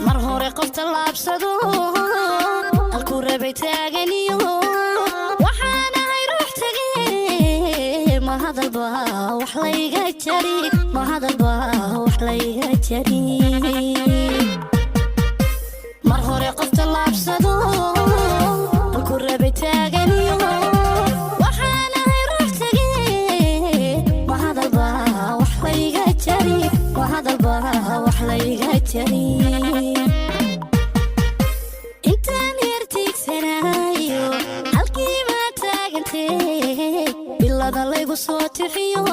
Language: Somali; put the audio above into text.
Mar hore qof tallaabsado halkuu rabay taaganiyo, waxaan ahay ruux tage. Ma hadalba wax layga jari, ma hadalba wax layga jari. Mar hore qof tallaabsado halkuu rabay taaganiyo, waxaan ahay ruux tage. Ma hadalba wax layga jari, ma hadalba wax layga jari. Intaan hertiigsanaayo halkii maa taagantee, bilada laygu soo tixiyo.